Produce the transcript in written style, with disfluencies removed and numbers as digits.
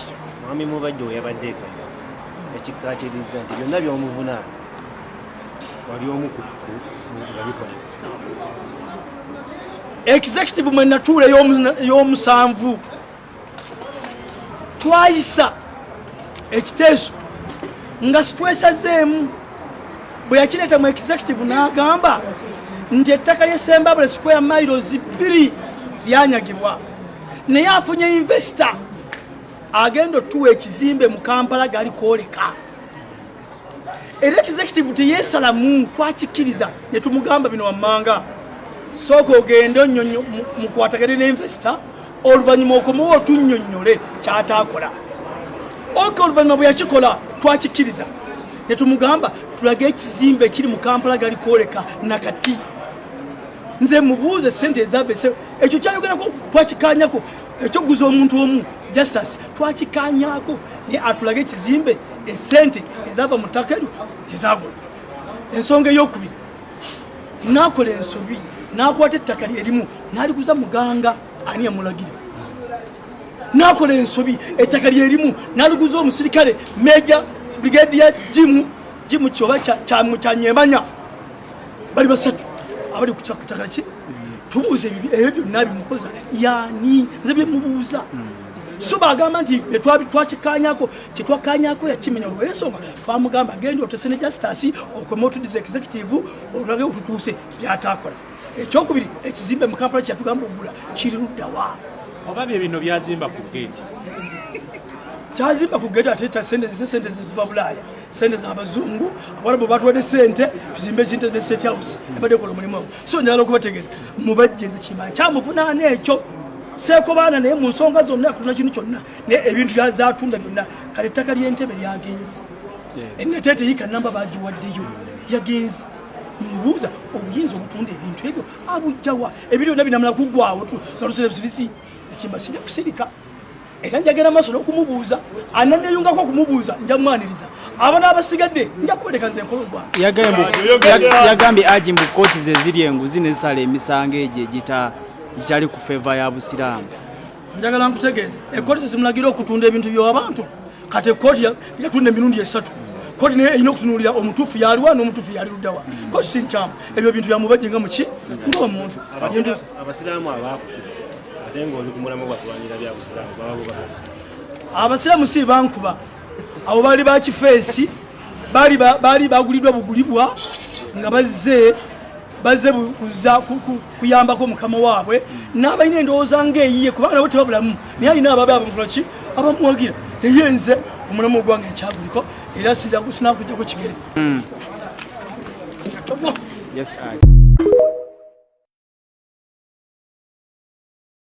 Bwekityo. Mwami Mubajje we yabadde e Kayira yakikkaatirizza nti byonna by'omuvunaana wali omu ku nga bikolebwa. Executive mwe natuula ey'omusanvu twayisa ekiteeso nga sitwesazeemu bwe yakireeta mu executive n'agamba nti ettaka ly'e square miles 2 lyanyagibwa, naye afunye investor agenda otuwa ekizimbe mu Kampala gali kwoleka. Era executive teyesalamu, twakikkiriza ne tumugamba bino wammanga: sooka ogende mukwatagane ne investor, oluvannyuma okomewo otunnyonnyole kyataakola. Ok, oluvannyuma bwe yakikola twakikkiriza ne tumugamba tulage ekizimbe ekiri mu Kampala gali kwoleka. Nakati nze mubuuze sente ezava, ekyo kyayogerako twakikanyako, ekyokuguza omuntu omu Justus twakikanyako, naye atulage ekizimbe esente ezava mu ttaka eryo zezagula. Ensonga eyokubiri, nakola ensobi nakwata ettaka lyerimu naliguza muganga, ani yamulagira? Nakola ensobi, ettaka lyerimu naliguza omusirikale Major Brigadier Jimu Jimu kyoba kyanyemanya. Bali basatu abali ku ttaka ki. Tubuuza ebyo byonna bimukoza yani? Nze byemubuuza. So bagamba nti twakikanyako, kyetwakanyako yakimenya olwensonga twamugamba genda otese ne Justus, okome otudiza executive, olage otutuuse byatakola. Ekyokubiri, ekizimbe mu Kampala kyeyatugamba ogula kiri luddawa? Oba bye bino byazimba ku geeti? Kyazimba ku geeti ate sente zise, sente ziva Bulaaya, sente zabazungu, abawarabu batuwadde sente tuzimbe ekintu ne State House ebadde ekola omulimu ogwo. So njagala okubategeeza, Mubajje nze kimanyi kyamuvunaana ekyo seekobaana naye mu nsonga zonna, akutuna kintu kyonna, naye ebintu byazatunda byonna, kale ettaka ly'entebe lyagenze, eneteete yiika namba bagiwaddeyo yagenze. Mubuuza obuyinza obutunda ebintu ebyo abujjawa? Ebiri byonna binamala kuggwawo nga ekimba sijja kusirika, era njagenda maaso n'okumubuuza. Ananeyungako okumubuuza nja mwaniriza. Abana abasigadde nja kubaleka, nze nkola ogwange. Yagambye aji mbu kooti ze ziri enguzi nezisala emisango egyo egitali ku favour ya Busiraamu. Njagala nkutegeeza, ekooti tezimulagira okutunda ebintu by'abantu. Kati ekooti yatunda emirundi esatu. Kooti naye erina okutunuulira omutuufu yaliwa n'omutuufu yali luddawa. Kooti si nkyamu, ebyo bintu byamubajje nga muki ngaomuntu. Abasiraamu abakukuba ate ng'oli ku mulamwa gwakulwanira bya busiraamu baba bo bakazi? Abasiraamu si bankuba, abo baali bakifeesi, baali baguliddwa bugulibwa nga bazze kuza kuyambako mukama waabwe n'abalina endowooza ng'eyiye, kubanga nabo tebabulamu, naye alina ababe abamukolaki abamuwagira. Naye nze omulamu ogwange nkyaguliko, era sinakujjako kigere. Yes, I.